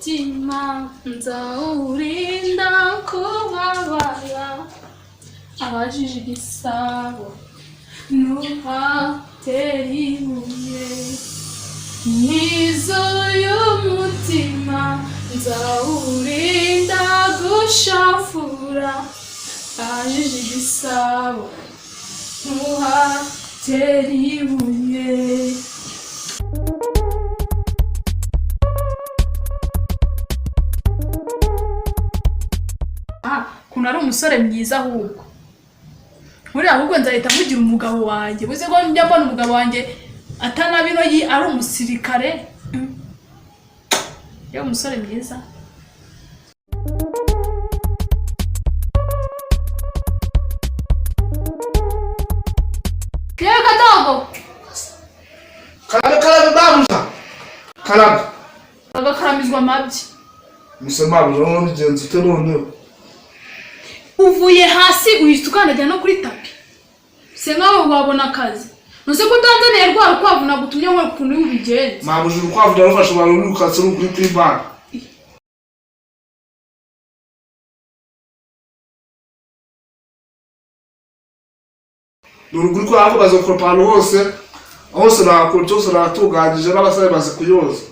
Umutima nzawurinda kubabara, abajije igisabo ntuhatera ibuye. Nizo y'umutima nzawurinda gushafura, abajije igisabo ntuhatera ibuye. Ah, ukuntu ari umusore mwiza ahubwo buriya, ahubwo nzahita mugira umugabo wanjye. Buze ko njya mbona umugabo wanjye atanabinoyi ari umusirikare. Yewe, umusore mwiza. Yewe kadogo. Karame, karame mabuja, karame. Agakaramizwa amabyi. Mise mabuja, noneho bigenze ute noneho? Uvuye hasi uhita ukandagira no kuri tapi se nkawe wabona akazi? Ntuzi ko utanzaniye rwa rukwavu nagutumye ngo ukuntu ubigenza? Mabuja, urukwavu ndarufashe, barurukatse rukuri kw'Imana. Ni uruguri ko hakubaza gukoropa ahantu hose hose, nakora cyose, natunganyije n'abasare bazi kuyoza.